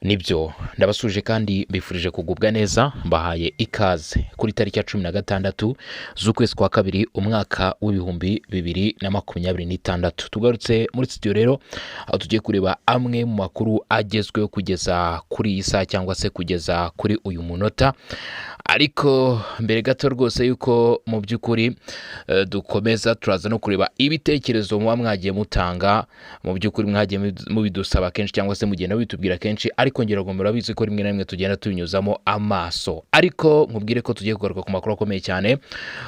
Nibyo, ndabasuje kandi mbifurije kugubwa neza, mbahaye ikaze kuri tariki ya 16 z'ukwezi kwa kabiri umwaka w'2026. Tugarutse muri studio rero aho tugiye kureba amwe mu makuru agezweho kugeza kuri iyi saha cyangwa se kugeza kuri uyu munota. Ariko mbere gato rwose yuko mu by'ukuri dukomeza, turaza no kureba ibitekerezo muba mwagiye mutanga. Mu by'ukuri mwagiye mubidusaba kenshi cyangwa se mugenda mubitubwira kenshi, ariko ngira ngo murabizi ko rimwe na rimwe tugenda tubinyuzamo amaso. Ariko nkubwire ko tugiye kugaruka ku makuru akomeye cyane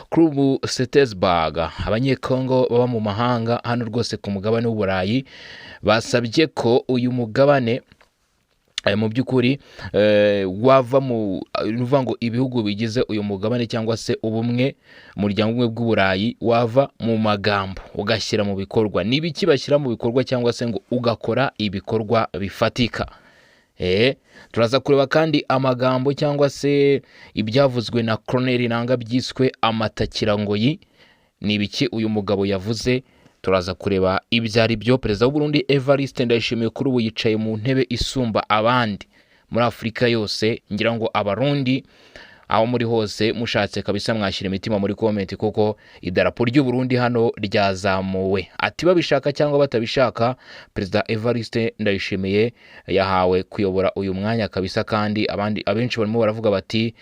kuri ubu. Setesburg, Abanyekongo baba mu mahanga hano rwose ku mugabane w'Uburayi basabye ko uyu mugabane mu by'ukuri wava mu, ni ukuvuga ngo ibihugu bigize uyu mugabane cyangwa se ubumwe, umuryango umwe bw'Uburayi, wava mu magambo ugashyira mu bikorwa. Ni ibiki bashyira mu bikorwa cyangwa se ngo ugakora ibikorwa bifatika? Turaza kureba kandi amagambo cyangwa se ibyavuzwe na Colonel Nanga byiswe amatakirangoyi. Ni ibiki uyu mugabo yavuze? Turaza kureba ibyo ari byo. Perezida w'u Burundi Evariste Ndayishimiye kuri ubu yicaye mu ntebe isumba abandi muri Afurika yose. Ngira ngo Abarundi aho muri hose mushatse kabisa mwashyira imitima muri comment, kuko idarapo ry'u Burundi hano ryazamuwe. Ati babishaka cyangwa batabishaka, Perezida Evariste Ndayishimiye yahawe kuyobora uyu mwanya kabisa. Kandi abandi abenshi barimo baravuga bati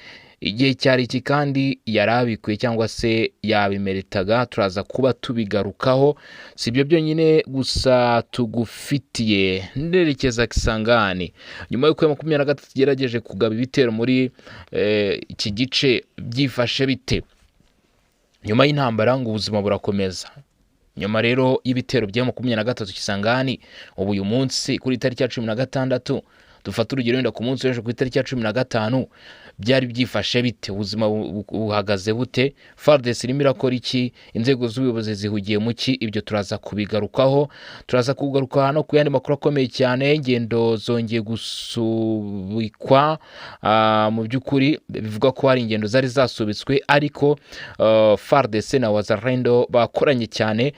igihe cyari iki kandi yari abikwiye cyangwa se yabimeritaga. Turaza kuba tubigarukaho. Si ibyo byonyine gusa tugufitiye. Nderekeza Kisangani nyuma y'uko 23 igerageje kugaba ibitero muri iki gice. Byifashe bite nyuma y'intambara? Ngo ubuzima burakomeza nyuma rero y'ibitero bya 23 Kisangani. Ubu uyu munsi kuri tariki ya 16, dufate urugero wenda ku munsi w'ejo ku itariki ya 15, byari byifashe bite? Ubuzima buhagaze bute? FARDC irimo irakora iki? Inzego z'ubuyobozi zihugiye mu ki? Ibyo turaza kubigarukaho. Turaza kugaruka no ku yandi makuru akomeye cyane. Ingendo zongeye gusubikwa. Mu by'ukuri bivuga ko hari ingendo zari zasubitswe, ariko FARDC na Wazalendo bakoranye cyane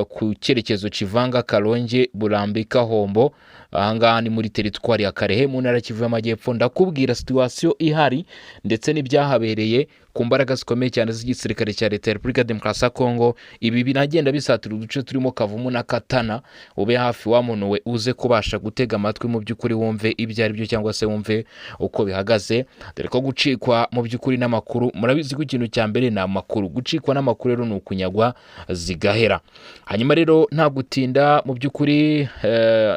ku cyerekezo Kivanga, Kalonge, Burambika, Hombo. Ahangaha ni muri teritwari ya Karehe mu ntara ya Kivu y'Amajyepfo. Ndakubwira situation ihari ndetse n'ibyahabereye ku mbaraga zikomeye cyane z'igisirikare cya Leta ya Repubulika ya Demokarasi ya Kongo. Ibi binagenda bisatira uduce turimo Kavumu na Katana. Ube hafi wamunuwe, uze kubasha gutega amatwi mu by'ukuri wumve ibyo ari byo cyangwa se wumve uko bihagaze, dore ko gucikwa mu by'ukuri n'amakuru, murabizi ko ikintu cya mbere ni amakuru. Gucikwa n'amakuru rero ni ukunyagwa zigahera. Hanyuma rero nta gutinda, mu by'ukuri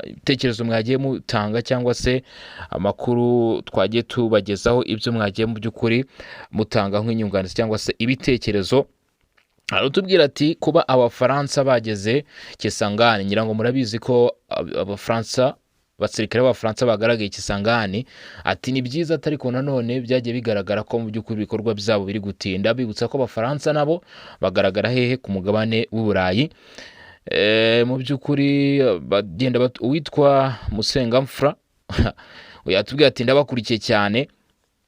ibitekerezo mwagiye mutanga cyangwa se amakuru twagiye tubagezaho, ibyo mwagiye mu by'ukuri mutanga nk'inyunganizi cyangwa se ibitekerezo, aratubwira ati kuba Abafaransa bageze Kisangani, ngira ngo murabizi ko Abafaransa, abasirikare b'Abafaransa bagaragaye Kisangani, ati ni byiza, ariko nanone byagiye bigaragara ko mu by'ukuri ibikorwa byabo biri gutinda. Bibutsa ko Abafaransa nabo bagaragara hehe? Ku mugabane w'Uburayi. Mu by'ukuri bagenda uwitwa Musengamfura yatubwiye ati ndabakurikiye cyane,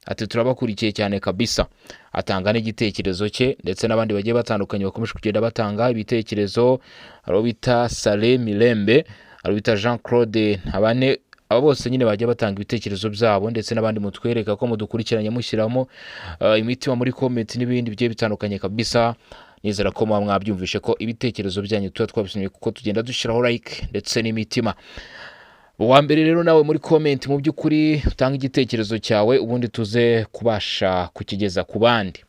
ati turabakurikiye cyane kabisa, atanga n'igitekerezo cye, ndetse n'abandi bagiye batandukanye bakomeje kugenda batanga ibitekerezo. Hari uwo bita Sale Mirembe, hari uwo bita Jean Claude Ntabane. Aba bose nyine bajya batanga ibitekerezo byabo, ndetse n'abandi mutwereka ko mudukurikiranye mushyiramo imitima muri comment n'ibindi bigiye bitandukanye kabisa. Nizera ko muba mwabyumvishe ko ibitekerezo byanyu tuba twabisomye, kuko tugenda dushyiraho like ndetse n'imitima. Uwa mbere rero nawe muri comment mu by'ukuri utanga igitekerezo cyawe, ubundi tuze kubasha kukigeza ku bandi.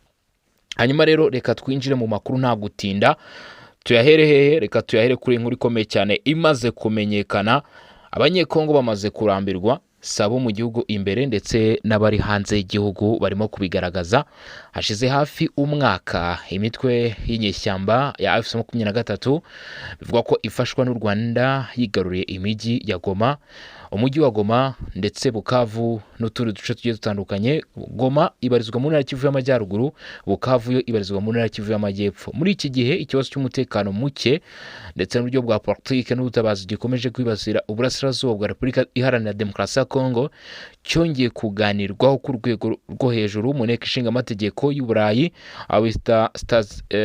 Hanyuma rero reka twinjire mu makuru nta gutinda. Tuyahere hehe? Reka tuyahere kuri inkuru ikomeye cyane imaze kumenyekana. Abanyekongo bamaze kurambirwa, si abo mu gihugu imbere ndetse n'abari hanze y'igihugu barimo kubigaragaza. Hashize hafi umwaka imitwe y'inyeshyamba ya AFC 23 bivugwa ko ifashwa n'u Rwanda yigaruriye imijyi ya Goma, umujyi wa Goma ndetse Bukavu n'utundi duce tugiye dutandukanye. Goma ibarizwa mu ntara ya Kivu y'Amajyaruguru, Bukavu yo ibarizwa mu ntara ya Kivu y'Amajyepfo. Muri iki gihe ikibazo cy'umutekano muke ndetse n'uburyo bwa politike n'ubutabazi gikomeje kwibasira uburasirazuba bwa Repubulika Iharanira Demokarasi ya Kongo cyongeye kuganirwaho ku rwego rwo hejuru mu Nteko Ishinga Amategeko y'Uburayi, aho bita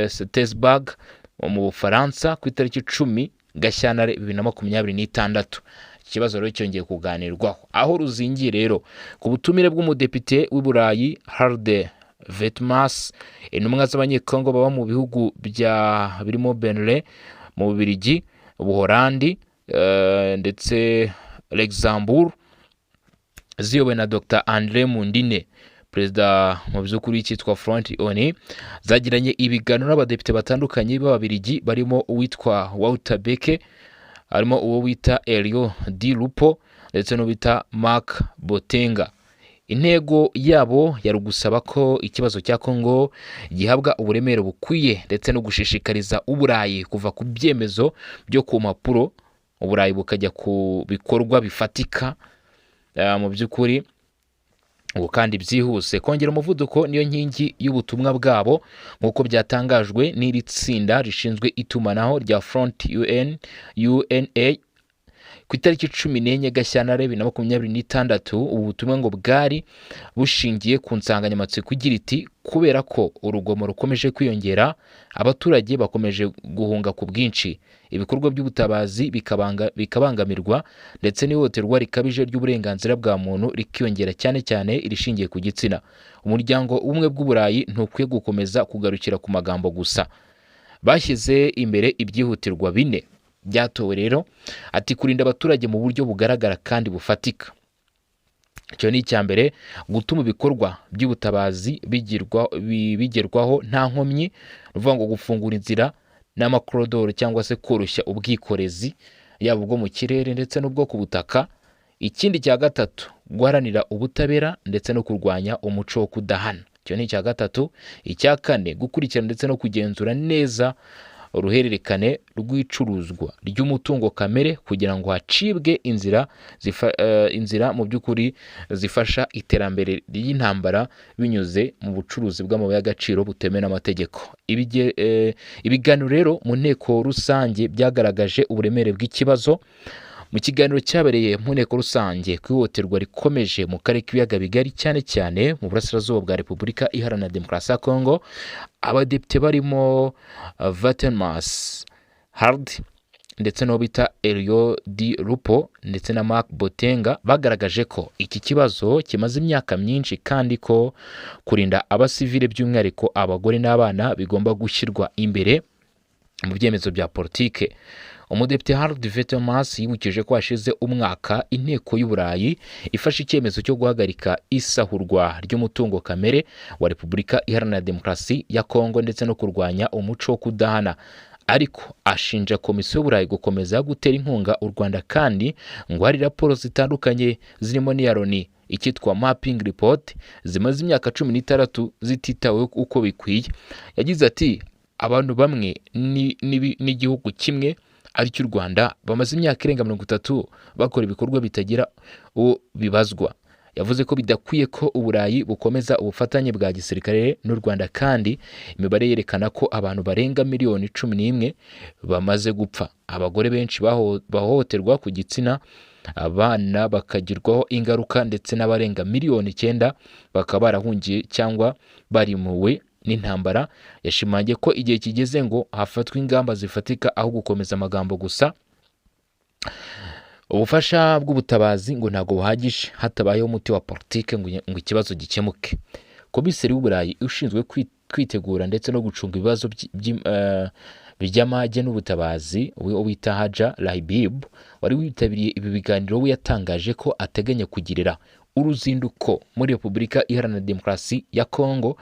Strasbourg mu Bufaransa, ku itariki 10 Gashyantare 2026. Ikibazo rero cyongeye kuganirwaho aho ruzingiye rero ku butumire bw'umudepite w'i Burayi Harde Vetmas, intumwa z'Abanyekongo baba mu bihugu bya birimo Benelux, mu Bubiligi, Ubuholandi ndetse Luxembourg, ziyobowe na Dr Andre Mundine, perezida mu by'ukuri cyitwa Front ONU, zagiranye ibiganiro n'abadepite batandukanye b'Ababiligi barimo uwitwa Walter Beke, harimo uwo wita Elio Di Rupo ndetse n'uwo bita Marc Botenga. Intego yabo yari ugusaba ko ikibazo cya Congo gihabwa uburemere bukwiye ndetse no gushishikariza Uburayi kuva ku byemezo byo ku mpapuro, Uburayi bukajya ku bikorwa bifatika mu by'ukuri ubu kandi byihuse. Kongera umuvuduko niyo nkingi y'ubutumwa bwabo, nk'uko byatangajwe n'iri tsinda rishinzwe itumanaho rya Front UN UNA ku itariki 14 Gashyantare 2026. Ubu butumwa ngo bwari bushingiye ku nsanganyamatsiko igira iti: "Kubera ko urugomo rukomeje kwiyongera, abaturage bakomeje guhunga ku bwinshi, ibikorwa by'ubutabazi bikabangamirwa, ndetse n'ihohoterwa rikabije ry'uburenganzira bwa muntu rikiyongera, cyane cyane irishingiye ku gitsina, Umuryango w'Ubumwe bw'Uburayi ntukwiye gukomeza kugarukira ku magambo gusa." Bashyize imbere ibyihutirwa bine byatowe rero, ati: kurinda abaturage mu buryo bugaragara kandi bufatika, icyo ni icya mbere; gutuma ibikorwa by'ubutabazi bigerwaho nta nkomyi, ni ukuvuga ngo gufungura inzira n'amakorodoro cyangwa se koroshya ubwikorezi, yaba ubwo mu kirere ndetse n'ubwo ku butaka; ikindi cya gatatu, guharanira ubutabera ndetse no kurwanya umuco wo kudahana, icyo ni icya gatatu; icya kane, gukurikirana ndetse no kugenzura neza uruhererekane rw'icuruzwa ry'umutungo kamere kugira ngo hacibwe inzira inzira mu by'ukuri zifasha iterambere ry'intambara binyuze mu bucuruzi bw'amabuye y'agaciro butemewe n'amategeko. Ibiganiro rero mu nteko rusange byagaragaje uburemere bw'ikibazo. Mu kiganiro cyabereye mu nteko rusange ku ihohoterwa rikomeje mu karere k'Ibiyaga Bigari, cyane cyane mu burasirazuba bwa Repubulika Iharanira Demokarasi ya Kongo, abadepite barimo Vatenmas Hard ndetse n'uwo bita Elio Di Rupo ndetse na Marc Botenga bagaragaje ko iki kibazo kimaze imyaka myinshi kandi ko kurinda abasivile, by'umwihariko abagore n'abana, bigomba gushyirwa imbere mu byemezo bya politike. Umudepite Harold Vetemas yibukije ko hashize umwaka Inteko y'Uburayi ifashe icyemezo cyo guhagarika isahurwa ry'umutungo kamere wa Repubulika Iharanira Demokarasi ya Kongo ndetse no kurwanya umuco wo kudahana, ariko ashinja Komisiyo y'Uburayi gukomeza gutera inkunga u Rwanda kandi ngo hari raporo zitandukanye zirimo n'iya Loni, icyitwa mapping report, zimaze imyaka 16 zititaweho uko bikwiye. Yagize ati: "Abantu bamwe n'igihugu kimwe aricyo u Rwanda bamaze imyaka irenga 30 bakora ibikorwa bitagira uwo bibazwa." Yavuze ko bidakwiye ko Uburayi bukomeza ubufatanye bwa gisirikare n'u Rwanda kandi imibare yerekana ko abantu barenga miliyoni 11 bamaze gupfa, abagore benshi bahohoterwa ku gitsina, abana bakagirwaho ingaruka, ndetse n'abarenga miliyoni 9 bakaba barahungiye cyangwa barimuwe n'intambara. Yashimangiye ko igihe kigeze ngo hafatwe ingamba zifatika aho gukomeza amagambo gusa. Ubufasha bw'ubutabazi ngo ntabwo buhagije hatabayeho umuti wa politike ngo ikibazo gikemuke. Komiseri w'Uburayi ushinzwe kwitegura ndetse no gucunga ibibazo by'amage n'ubutabazi, we wita Haja Lahbib, wari witabiriye ibi biganiro, we yatangaje ko ateganya kugirira uruzinduko muri Repubulika Iharanira Demokarasi ya Kongo,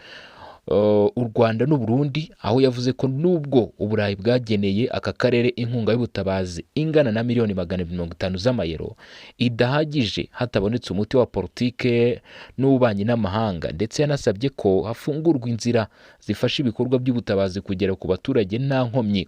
u Rwanda n'u Burundi, aho yavuze ko nubwo Uburayi bwageneye aka karere inkunga y'ubutabazi ingana na miliyoni 250 z'amayero, idahagije hatabonetse umuti wa politike n'ububanyi n'amahanga, ndetse yanasabye ko hafungurwa inzira zifasha ibikorwa by'ubutabazi kugera ku baturage nta nkomyi.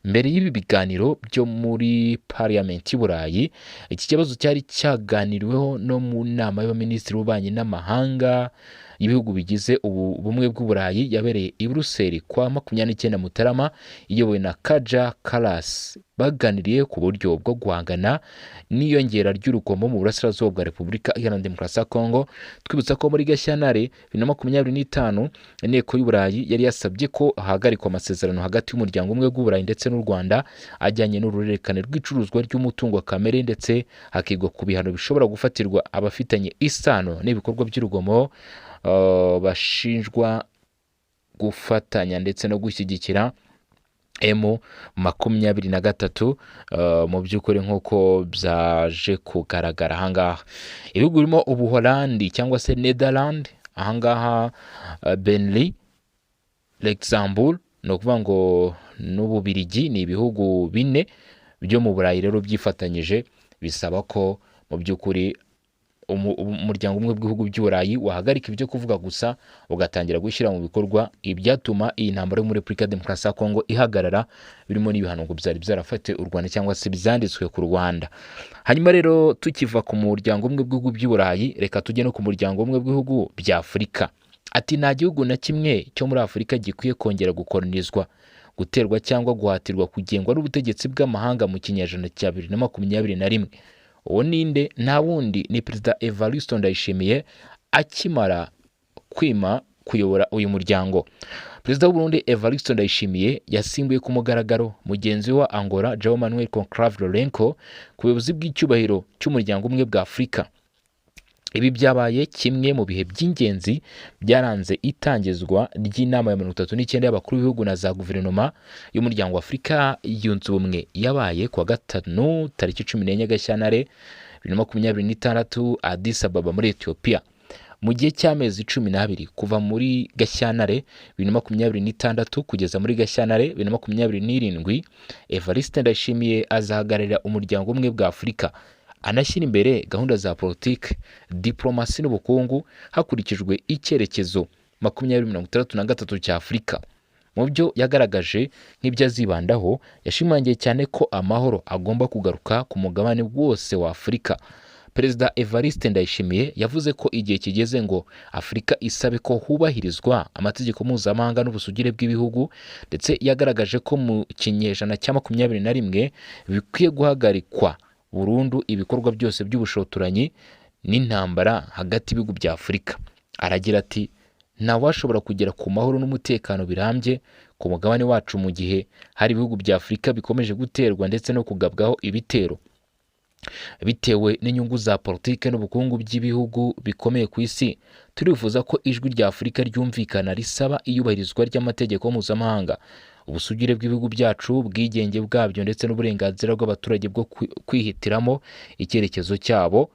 Mbere y'ibi biganiro byo muri Parliament y'Uburayi, iki kibazo cyari cyaganiriweho no mu nama y'abaminisitiri b'ububanyi n'amahanga. y'ibihugu bigize ubu bumwe bw'Uburayi yabereye i Buruseli kwa 29 Mutarama, iyobowe na Kaja Kallas. Baganiriye ku buryo bwo guhangana n'iyongera ry'urugomo mu burasirazuba bwa Repubulika Iharanira Demokarasi ya Kongo. Twibutsa ko muri Gashyantare 2025 Inteko y'Uburayi yari yasabye ko hahagarikwa amasezerano hagati y'umuryango umwe bw'Uburayi ndetse n'u Rwanda ajyanye n'uruhererekane rw'icuruzwa ry'umutungo kamere, ndetse hakigwa ku bihano bishobora gufatirwa abafitanye isano n'ibikorwa by'urugomo bashinjwa gufatanya ndetse no gushyigikira M23. Mu by'ukuri, nk'uko byaje kugaragara ahangaha, ibihugu birimo Ubuholandi cyangwa se Netherland ahangaha, Benelux, Luxembourg, ni ukuvuga ngo n'Ububirigi, ni ibihugu bine byo mu Burayi rero byifatanyije bisaba ko mu by'ukuri umuryango umwe w'ibihugu by'Uburayi wahagarika ibyo kuvuga gusa, ugatangira gushyira mu bikorwa ibyatuma iyi ntambara yo muri Repubulika ya Demokarasi ya Kongo ihagarara, birimo n'ibihano ngo byari byarafatiwe u Rwanda cyangwa se byanditswe ku Rwanda. Hanyuma rero, tukiva ku muryango umwe w'ibihugu by'Uburayi, reka tujye no ku muryango umwe w'ibihugu bya Afurika. Ati: "Nta gihugu na kimwe cyo muri Afurika gikwiye kongera gukolonizwa, guterwa cyangwa guhatirwa kugengwa n'ubutegetsi bw'amahanga mu kinyejana cya 2021." Uwo ninde? Nta wundi, ni Perezida Evariste Ndayishimiye akimara kwima kuyobora uyu muryango. Perezida w'Uburundi Evariste Ndayishimiye yasimbuye ku mugaragaro mugenzi we wa Angola João Manuel Conclave Lourenço ku buyobozi bw'icyubahiro cy'umuryango umwe bwa Afurika. Ibi byabaye kimwe mu bihe by'ingenzi byaranze itangizwa ry'inama ya 39 y'abakuru b'ibihugu na za guverinoma y'umuryango wa Afurika Yunze Ubumwe, yabaye kuwa gatanu tariki 14 Gashyantare 2026 Addis Ababa muri Ethiopia. Mu gihe cy'amezi 12, kuva muri Gashyantare 2026 kugeza muri Gashyantare 2027, Evariste Ndayishimiye azahagararira umuryango umwe bwa Afurika, anashyira imbere gahunda za politiki, diplomasi n'ubukungu hakurikijwe icyerekezo 2063 cya Afurika. Mu byo yagaragaje nk'ibyo azibandaho, yashimangiye cyane ko amahoro agomba kugaruka ku mugabane wose wa Afurika. Perezida Evariste Ndayishimiye yavuze ko igihe kigeze ngo Afurika isabe ko hubahirizwa amategeko mpuzamahanga n'ubusugire bw'ibihugu, ndetse yagaragaje ko mu kinyejana cya 21 bikwiye guhagarikwa burundu ibikorwa byose by'ubushotoranyi n'intambara hagati y'ibihugu bya Afurika. Aragira ati: "Ntawashobora kugera ku mahoro n'umutekano birambye ku mugabane wacu mu gihe hari ibihugu bya Afurika bikomeje guterwa ndetse no kugabwaho ibitero bitewe n'inyungu za politiki n'ubukungu by'ibihugu bikomeye ku isi. Turifuza ko ijwi rya Afurika ryumvikana risaba iyubahirizwa ry'amategeko mpuzamahanga, ubusugire bw'ibihugu byacu, ubwigenge bwabyo ndetse n'uburenganzira bw'abaturage bwo kwihitiramo icyerekezo cyabo.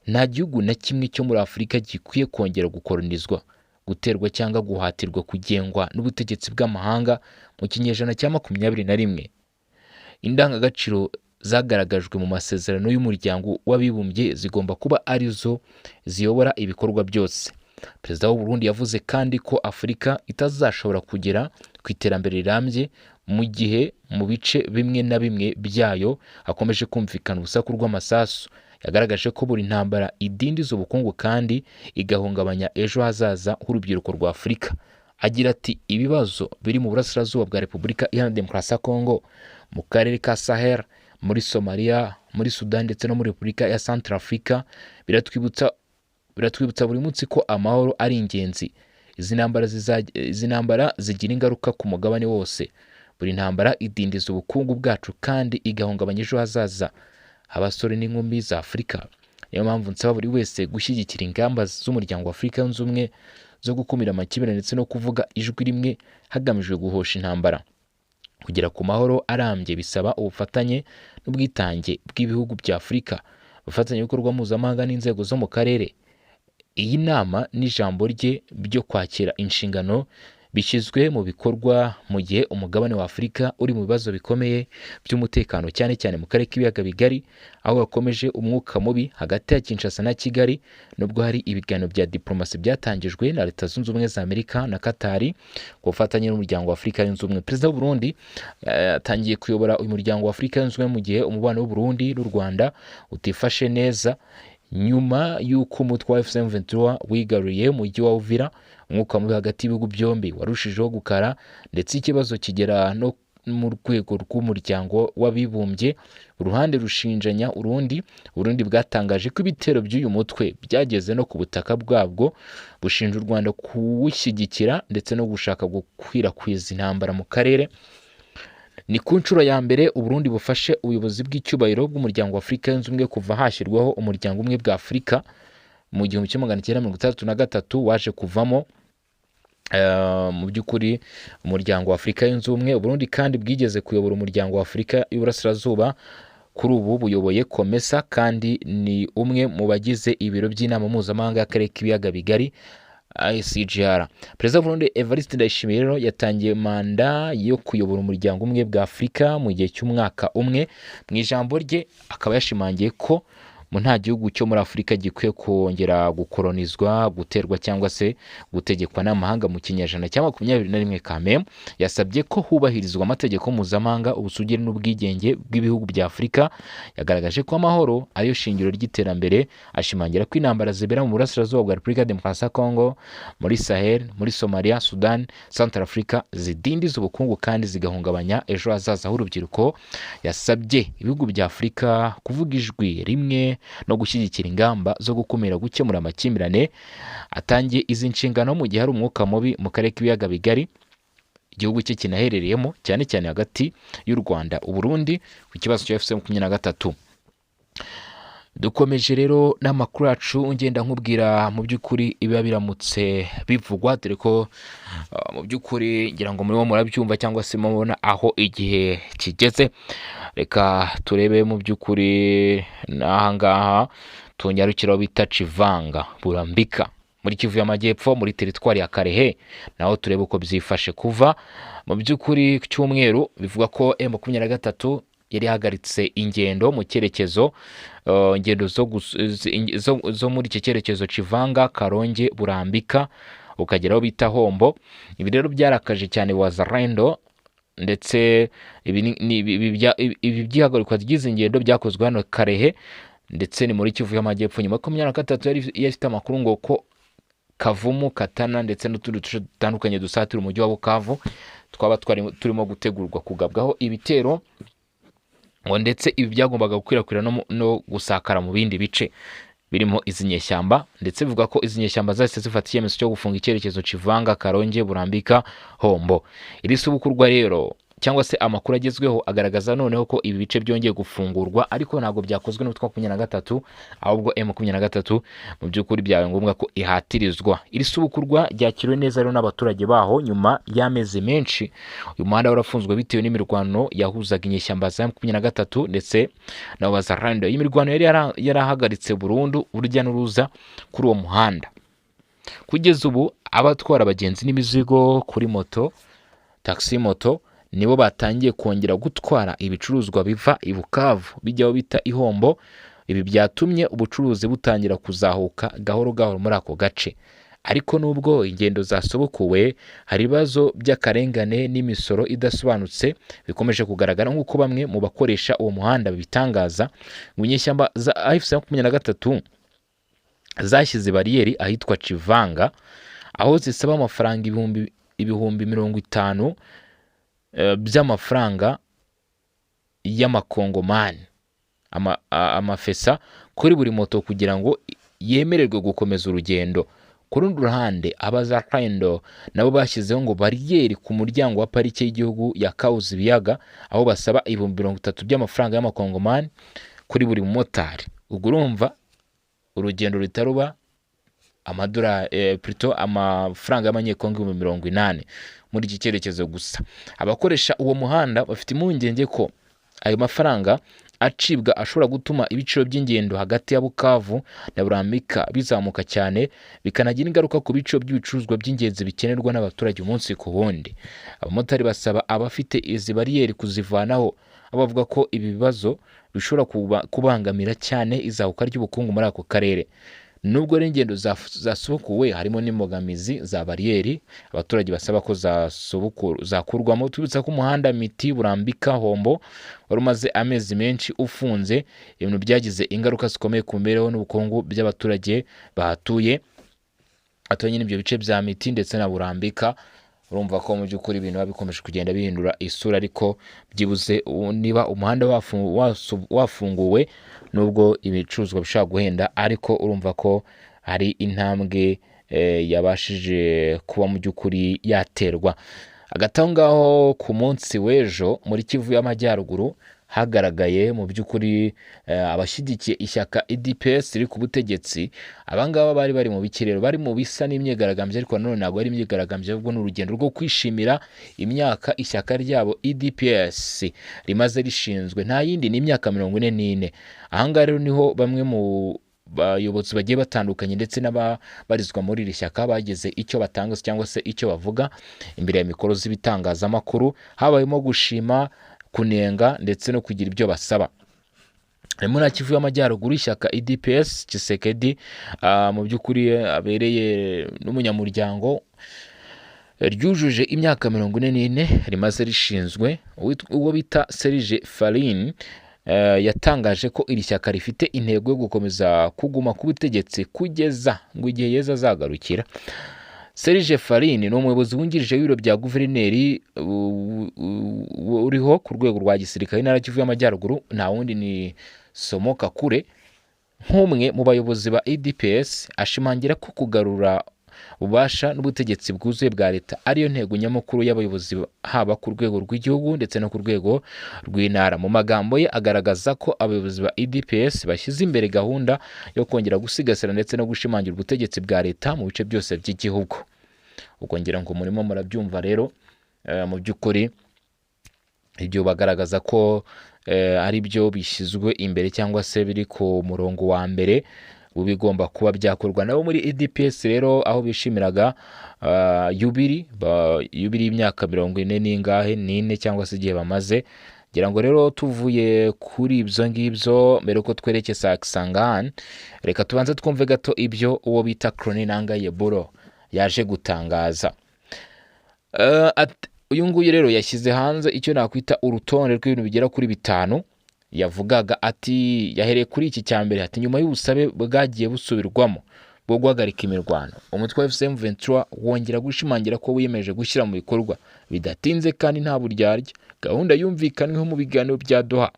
Nta gihugu na kimwe cyo muri Afurika gikwiye kongera gukolonizwa, guterwa cyangwa guhatirwa kugengwa n'ubutegetsi bw'amahanga mu kinyejana cya 21. Indangagaciro zagaragajwe mu masezerano y'Umuryango w'Abibumbye zigomba kuba arizo ziyobora ibikorwa byose." Perezida w'u Burundi yavuze kandi ko Afurika itazashobora kugera ku iterambere rirambye mu gihe mu bice bimwe na bimwe byayo hakomeje kumvikana urusaku rw'amasasu. Yagaragaje ko buri ntambara idindiza ubukungu kandi igahungabanya ejo hazaza h'urubyiruko rwa Afurika. Agira ati: "Ibibazo biri mu burasirazuba bwa Repubulika Iharanira Demokarasi ya Kongo, mu karere ka Sahel, muri Somalia, muri Sudani ndetse no muri Repubulika ya Centrafrica biratwibutsa buri munsi ko amahoro ari ingenzi. Izi ntambara zigira ingaruka ku mugabane wose. Buri ntambara idindiza ubukungu bwacu kandi igahungabanya ejo hazaza abasore n'inkumi za Afurika. Niyo mpamvu nsaba buri wese gushyigikira ingamba z'Umuryango wa Afurika Yunze Ubumwe zo gukumira amakimbirane ndetse no kuvuga ijwi rimwe hagamijwe guhosha intambara. Kugera ku mahoro arambye bisaba ubufatanye n'ubwitange bw'ibihugu bya Afurika, abafatanyabikorwa mpuzamahanga n'inzego zo mu karere." Iyi nama n'ijambo rye byo kwakira inshingano bishyizwe mu bikorwa mu gihe umugabane wa Afurika uri mu bibazo bikomeye by'umutekano, cyane cyane mu karere k'Ibiyaga Bigari, aho hakomeje umwuka mubi hagati ya Kinshasa na Kigali, nubwo hari ibiganiro bya diplomasi byatangijwe na Leta Zunze Ubumwe za Amerika na Katari ku bufatanye n'Umuryango wa Afurika Yunze Ubumwe. Perezida w'u Burundi atangiye kuyobora uyu muryango wa Afurika Yunze Ubumwe mu gihe umubano w'u Burundi n'u Rwanda utifashe neza. Nyuma y'uko umutwe wa M23 wigaruriye umujyi wa Uvira, umwuka mubi hagati y'ibihugu byombi warushijeho gukara, ndetse ikibazo kigera no mu rwego rw'umuryango w'abibumbye. Uruhande rushinjanya urundi. Urundi bwatangaje ko ibitero by'uyu mutwe byageze no ku butaka bwabwo, bushinja u Rwanda kuwushyigikira ndetse no gushaka gukwirakwiza intambara mu karere. Ni ku nshuro ya mbere Uburundi bufashe ubuyobozi bw'icyubahiro bw'umuryango wa Afurika Yunze Ubumwe kuva hashyirwaho umuryango umwe bwa Afurika mu 1963, waje kuvamo mu by'ukuri umuryango wa Afurika Yunze Ubumwe. Uburundi kandi bwigeze kuyobora umuryango wa Afurika y'Uburasirazuba. Kuri ubu buyoboye COMESA, kandi ni umwe mu bagize ibiro by'inama mpuzamahanga y'akarere k'ibiyaga bigari, ICGR. Perezida w'Uburundi Evariste Ndayishimiye rero yatangiye manda yo kuyobora umuryango umwe bwa Afurika mu gihe cy'umwaka umwe. Mu ijambo rye akaba yashimangiye ko mu nta gihugu cyo muri Afurika gikwiye kongera gukoronizwa, guterwa cyangwa se gutegekwa n'amahanga mu kinyejana cya 21. Kameme yasabye ko hubahirizwa amategeko mpuzamahanga, ubusugire n'ubwigenge bw'ibihugu bya Afurika. Yagaragaje ko amahoro ariyo shingiro ry'iterambere, ashimangira ko intambara zibera mu burasirazuba bwa Repubulika ya Demokarasi ya Kongo, muri Sahel, muri Somalia, Sudan, Central Africa zidindiza ubukungu kandi zigahungabanya ejo hazaza h'urubyiruko. Yasabye ibihugu bya Afurika kuvuga ijwi rimwe no gushyigikira ingamba zo gukumira gukemura amakimbirane. Atangiye izi nshingano mu gihe hari umwuka mubi mu karere k'ibiyaga bigari igihugu cye kinaherereyemo, cyane cyane hagati y'u Rwanda, Uburundi ku kibazo cya FC 23. Dukomeje rero n'amakuru yacu, ngenda nkubwira mu by'ukuri ibiba biramutse bivugwa, dore ko mu by'ukuri ngira ngo murimo murabyumva cyangwa se mubona aho igihe kigeze. Reka turebe mu by'ukuri n'aha ngaha tunyarukira aho bita Civanga Burambika muri Kivu y'Amajyepfo, muri teritwari ya Karehe, naho turebe uko byifashe kuva mu by'ukuri ku cyumweru. Bivuga ko M23 yari ihagaritse ingendo mu cyerekezo ingendo zo muri iki cyerekezo Civanga, Karonge, Burambika ukagera aho bita Hombo. Ibi rero byarakaje cyane Wazalendo, ndetse ibi by'ihagarikwa ry'izi ngendo byakozwe hano Karehe ndetse ni muri Kivu y'Amajyepfo, nyuma 23 yari ifite amakuru ngo ko Kavumu, Katana ndetse n'utundi duce dutandukanye dusatira umujyi wa Bukavu twaba twari turimo gutegurwa kugabwaho ibitero, ngo ndetse ibi byagombaga gukwirakwira no gusakara mu bindi bice birimo izi nyeshyamba. Ndetse bivuga ko izi nyeshyamba zahise zifata icyemezo cyo gufunga icyerekezo Civanga, Karonge, Burambika, Hombo. Iri subukurwa rero cyangwa se amakuru agezweho agaragaza noneho ko ibi bice byongeye gufungurwa, ariko ntabwo byakozwe n'umutwe wa 23, ahubwo M23 mu by'ukuri byabaye ngombwa ko ihatirizwa. Iri subukurwa ryakiriwe neza rero n'abaturage baho nyuma y'amezi menshi uyu muhanda warafunzwe bitewe n'imirwano yahuzaga inyeshyamba za M23 ndetse na Wazalendo. Iyi mirwano yari yarahagaritse burundu urujya n'uruza kuri uwo muhanda. Kugeza ubu abatwara abagenzi n'imizigo kuri moto, taxi moto, nibo batangiye kongera gutwara ibicuruzwa biva i Bukavu bijya aho bita Ihombo. Ibi byatumye ubucuruzi butangira kuzahuka gahoro gahoro muri ako gace. Ariko nubwo ingendo zasobukuwe, hari ibibazo by'akarengane n'imisoro idasobanutse bikomeje kugaragara, nk'uko bamwe mu bakoresha uwo muhanda babitangaza. Ngo inyeshyamba za AFC 23 zashyize bariyeri ahitwa Civanga, aho zisaba amafaranga 50,000 by'amafaranga y'amakongomani, amafesa, kuri buri moto kugira ngo yemererwe gukomeza urugendo. Ku rundi ruhande, abazalendo nabo bashyizeho ngo bariyeri ku muryango wa parike y'igihugu ya Kahuzi Biyaga, aho basaba 30,000 by'amafaranga y'amakongomani kuri buri mumotari. Ubwo urumva urugendo ruhita ruba amadolari, plutôt amafaranga y'amanyekongo 80,000 muri iki cyerekezo gusa. Abakoresha uwo muhanda bafite impungenge ko ayo mafaranga acibwa ashobora gutuma ibiciro by'ingendo hagati ya Bukavu na Burambika bizamuka cyane, bikanagira ingaruka ku biciro by'ibicuruzwa by'ingenzi bikenerwa n'abaturage umunsi ku wundi. Abamotari basaba abafite izi bariyeri kuzivanaho, aho bavuga ko ibi bibazo bishobora kubangamira cyane izahuka ry'ubukungu muri ako karere. Nubwo rero ingendo zasubukuwe, harimo n'imbogamizi za bariyeri abaturage basaba ko zakurwamo. Tubibutsa ko umuhanda Miti Burambika Hombo wari umaze amezi menshi ufunze, ibintu byagize ingaruka zikomeye ku mibereho n'ubukungu by'abaturage bahatuye, atuye nyine ibyo bice bya Miti ndetse na Burambika. Urumva ko mu by'ukuri ibintu biba bikomeje kugenda bihindura isura, ariko byibuze niba umuhanda wafunguwe, nubwo ibicuruzwa bishobora guhenda, ariko urumva ko hari intambwe yabashije kuba mu by'ukuri yaterwa. Hagati aho ngaho, ku munsi w'ejo muri Kivu y'Amajyaruguru hagaragaye mu by'ukuri abashyigikiye ishyaka UDPS riri ku butegetsi. Abangaba bari mu biki rero? Bari mu bisa n'imyigaragambyo, ariko nanone ntabwo ari imyigaragambyo, ahubwo ni urugendo rwo kwishimira imyaka ishyaka ryabo UDPS rimaze rishinzwe. Nta yindi, ni imyaka 44. Ahangaha rero niho bamwe mu bayobozi bagiye batandukanye ndetse n'ababarizwa muri iri shyaka bagize icyo batanga cyangwa se icyo bavuga imbere ya mikoro z'ibitangazamakuru. Habayemo gushima, kunenga ndetse no kugira ibyo basaba. Harimo na Kivu y'Amajyaruguru, ishyaka UDPS Tshisekedi mu by'ukuri abereye n'umunyamuryango, ryujuje imyaka 44 rimaze rishinzwe. Uwo bita Serge Farin yatangaje ko iri shyaka rifite intego yo gukomeza kuguma ku butegetsi kugeza ngo igihe Yezu azagarukira. Serge Farin ni umuyobozi wungirije w'ibiro bya guverineri uriho ku rwego rwa gisirikare intara Kivu y'Amajyaruguru, nta wundi ni Somo Kakure. Nk'umwe mu bayobozi ba UDPS, ashimangira ko kugarura ububasha n'ubutegetsi bwuzuye bwa leta ariyo ntego nyamukuru y'abayobozi, haba ku rwego rw'igihugu ndetse no ku rwego rw'intara. Mu magambo ye agaragaza ko abayobozi ba UDPS bashyize imbere gahunda yo kongera gusigasira ndetse no gushimangira ubutegetsi bwa leta mu bice byose by'igihugu. Ubwo ngira ngo murimo murabyumva rero, mu by'ukuri ibyo bagaragaza ko ari byo bishyizwe imbere cyangwa se biri ku murongo wa mbere bigomba kuba byakorwa. Nabo muri UDPS rero, aho bishimiraga yubiri y'imyaka 40 n'ingahe n'ine cyangwa se igihe bamaze. Ngira ngo rero tuvuye kuri ibyo ngibyo, mbere yuko twerekeza Kisangani, reka tubanze twumve gato ibyo uwo bita Corneille Nangaa Yobeluo yaje gutangaza. Uyu nguyu rero yashyize hanze icyo nakwita urutonde rw'ibintu bigera kuri bitanu. Yavugaga ati, yahereye kuri iki cya mbere, ati nyuma y'ubusabe bwagiye busubirwamo bwo guhagarika imirwano, umutwe wa AFC M23 wongera gushimangira ko wiyemeje gushyira mu bikorwa bidatinze kandi nta buryarya gahunda yumvikanyweho mu biganiro bya Doha.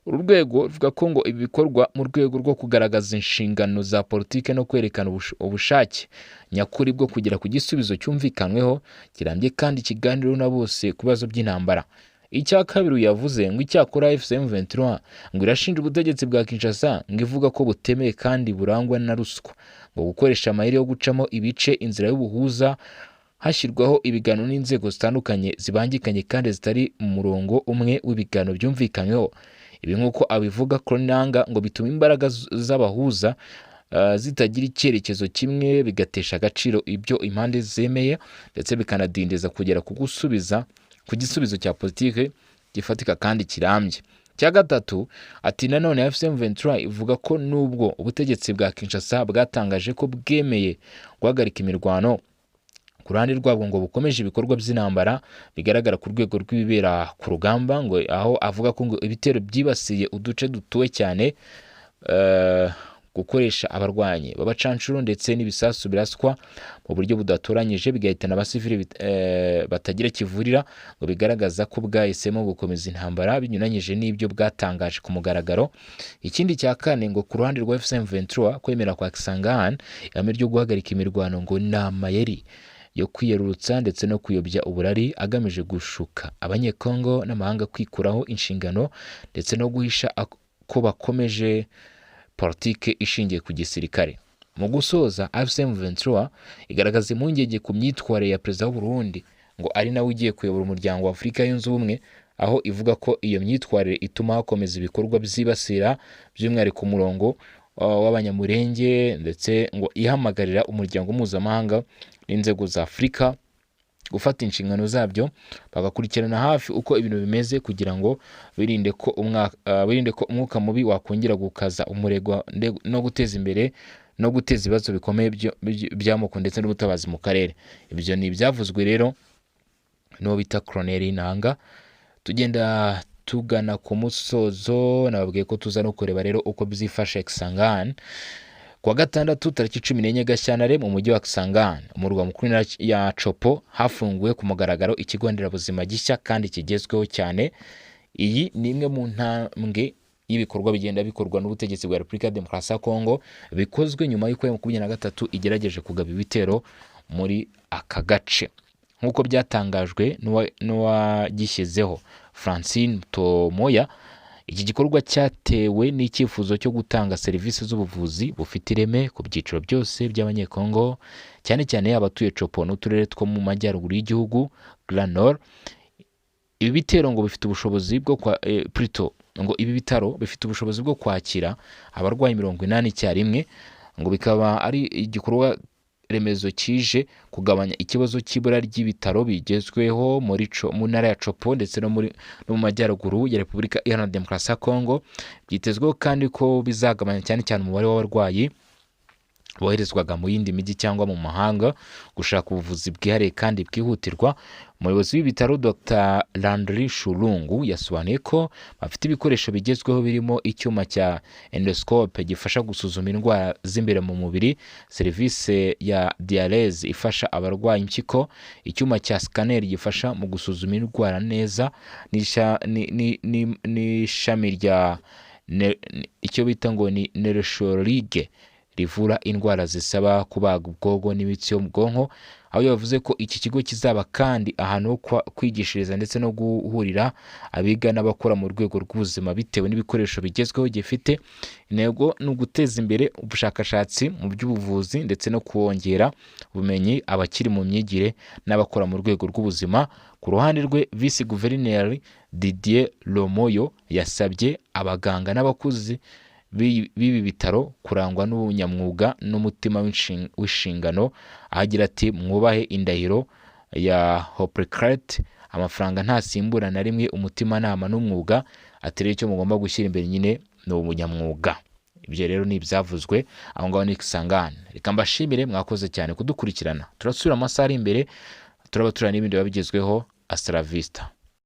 Uru rwego ruvuga ko ngo ibi bikorwa mu rwego rwo kugaragaza inshingano za politike no kwerekana ubushake nyakuri bwo kugera ku gisubizo cyumvikanyweho, kirambye kandi kiganiriweho na bose ku bibazo by'intambara. Icya kabiri yavuze ngo icyakora AFC M23 ngo irashinja ubutegetsi bwa Kinshasa, ngo ivuga ko butemeye kandi burangwa na ruswa, ngo gukoresha amayeri yo gucamo ibice inzira y'ubuhuza hashyirwaho ibiganiro n'inzego zitandukanye zibangikanye kandi zitari mu murongo umwe w'ibiganiro byumvikanyweho. Ibi, nk'uko abivuga Corneille, ngo bituma imbaraga z'abahuza zitagira icyerekezo kimwe, bigatesha agaciro ibyo impande zemeye ndetse bikanadindiza kugera ku gusubiza ku gisubizo cya politike gifatika kandi kirambye. Cya gatatu, ati nanone AFC M23 ivuga ko nubwo ubutegetsi bwa Kinshasa bwatangaje ko bwemeye guhagarika imirwano, ku ruhande rwabwo ngo bukomeje ibikorwa by'intambara bigaragara ku rwego rw'ibibera ku rugamba, ngo aho avuga ko ngo ibitero byibasiye uduce dutuwe cyane, gukoresha abarwanyi b'abacanshuro ndetse n'ibisasu biraswa mu buryo budatoranyije bigahitana abasivili batagira kivurira, ngo bigaragaza ko bwahisemo gukomeza intambara binyuranyije n'ibyo bwatangaje ku mugaragaro. Ikindi cya kane, ngo ku ruhande rwa AFC M23, kwemera kwa Kisangani ihame ryo guhagarika imirwano ngo ni amayeri yo kwiyerurutsa ndetse no kuyobya uburari, agamije gushuka Abanyekongo n'amahanga kwikuraho inshingano ndetse no guhisha ko bakomeje politike ishingiye ku gisirikare. Mu gusoza, AFC M23 igaragaza impungenge ku myitwarire ya perezida w'u Burundi, ngo ari nawe ugiye kuyobora Umuryango wa Afurika Yunze Ubumwe, aho ivuga ko iyo myitwarire ituma hakomeza ibikorwa byibasira by'umwihariko umurongo w'Abanyamurenge, ndetse ngo ihamagarira umuryango mpuzamahanga n'inzego za Afurika gufata inshingano zabyo, bagakurikirana hafi uko ibintu bimeze kugira ngo birinde ko umwuka mubi wakongera gukaza umurego no guteza imbere no guteza ibibazo bikomeye by'amoko ndetse n'ubutabazi mu karere. Ibyo ni ibyavuzwe rero n'uwo bita Colonel Nanga. Tugenda tugana ku musozo, nababwiye ko tuza no kureba rero uko byifashe Kisangani. Kuwa gatandatu tariki 14 Gashyantare, mu mujyi wa Kisangani, umurwa mukuru w'intara ya Tshopo, hafunguwe ku mugaragaro ikigo nderabuzima gishya kandi kigezweho cyane. Iyi ni imwe mu ntambwe y'ibikorwa bigenda bikorwa n'ubutegetsi bwa Repubulika ya Demokarasi ya Kongo, bikozwe nyuma y'uko M23 igerageje kugaba ibitero muri aka gace. Nk'uko byatangajwe n'uwagishyizeho Francine Tomoya, iki gikorwa cyatewe n'icyifuzo cyo gutanga serivisi z'ubuvuzi bufite ireme ku byiciro byose by'Abanyekongo, cyane cyane abatuye Tshopo n'uturere two mu majyaruguru y'igihugu, Grand Nord. Ibi bitero ngo bifite ubushobozi bwo kwa, plutôt ngo ibi bitaro bifite ubushobozi bwo kwakira abarwayi 80 icyarimwe, ngo bikaba ari igikorwa remezo kije kugabanya ikibazo cy'ibura ry'ibitaro bigezweho mu ntara ya Tshopo ndetse no mu majyaruguru ya Repubulika Iharanira Demokarasi ya Kongo. Byitezweho kandi ko bizagabanya cyane cyane umubare w'abarwayi boherezwaga mu yindi mijyi cyangwa mu mahanga gushaka ubuvuzi bwihariye kandi bwihutirwa. Umuyobozi w'ibitaro Dr Landry Shulungu yasobanuye ko bafite ibikoresho bigezweho birimo icyuma cya endoscope gifasha gusuzuma indwara z'imbere mu mubiri, serivisi ya dialyse ifasha abarwaye impyiko, icyuma cya scanner gifasha mu gusuzuma indwara neza, n'ishami rya icyo bita ngo ni neurochirurgie rivura indwara zisaba kubaga ubwonko n'imitsi yo mu bwonko. Aho yavuze ko iki kigo kizaba kandi ahantu ho kwigishiriza ndetse no guhurira abiga n'abakora mu rwego rw'ubuzima bitewe n'ibikoresho bigezweho gifite. Intego ni uguteza imbere ubushakashatsi mu by'ubuvuzi ndetse no kongera ubumenyi abakiri mu myigire n'abakora mu rwego rw'ubuzima. Ku ruhande rwe, Visi Guverineri Didier Lomoyo yasabye abaganga n'abakozi b'ibi bitaro kurangwa n'ubunyamwuga n'umutima w'inshingano, aho agira ati: "Mwubahe indahiro ya Hippocrate, amafaranga ntasimbura na rimwe umutimanama n'umwuga." Ati rero icyo mugomba gushyira imbere nyine ni ubunyamwuga. Ibyo rero ni ibyavuzwe aho ngaho ni Kisangani. Reka mbashimire, mwakoze cyane kudukurikirana. Turasubira amasaha ari imbere, turaba turana n'ibindi biba bigezweho. Hasta la vista.